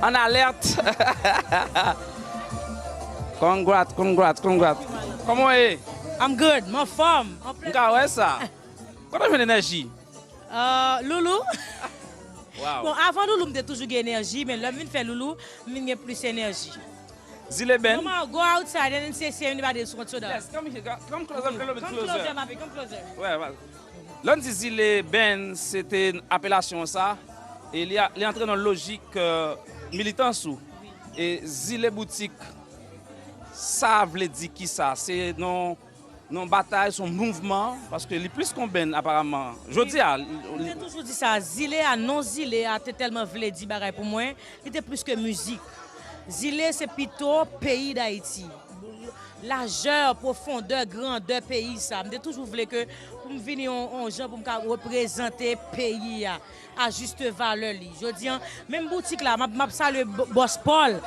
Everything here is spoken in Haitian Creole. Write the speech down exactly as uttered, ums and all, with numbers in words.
An alèt. Congrats, congrats, congrats. Kòman w ye? I'm good, m anfòm. M ka wè sa. Kote w jwenn enèji? Uh, Loulou. Wow. Bon, avan Loulou, m te toujou gen enèji, men lè m vin fè Loulou, m vin gen plis enèji. Zile Ben. Mama, go outside and say, say anybody else wants soda. Yes, come here. Come closer, come a little bit Come closer. Closer, papi, come closer. Ouais, ouais. Lè n di Zile Ben, se te apelasion sa, e li, a- li antre nan lojik euh, militans ou. E Zile Boutik, sa vle di ki sa? Se non non batay, se yon mouvman, paske li plis kon ben aparamman. Jodi a, M te toujou di sa, Zile a, non Zile a te tèlman vle di bagay pou mwen, li te plis ke mizik. Zile se pito peyi Dayiti. Lajè, pwofondè, grandè peyi sa. M te toujou vle ke pou m vini yon, yon jan pou m ka reprezante peyi a a juste valè li. Jodi an, menm boutik la, m ap, m ap salye Bòs Paul.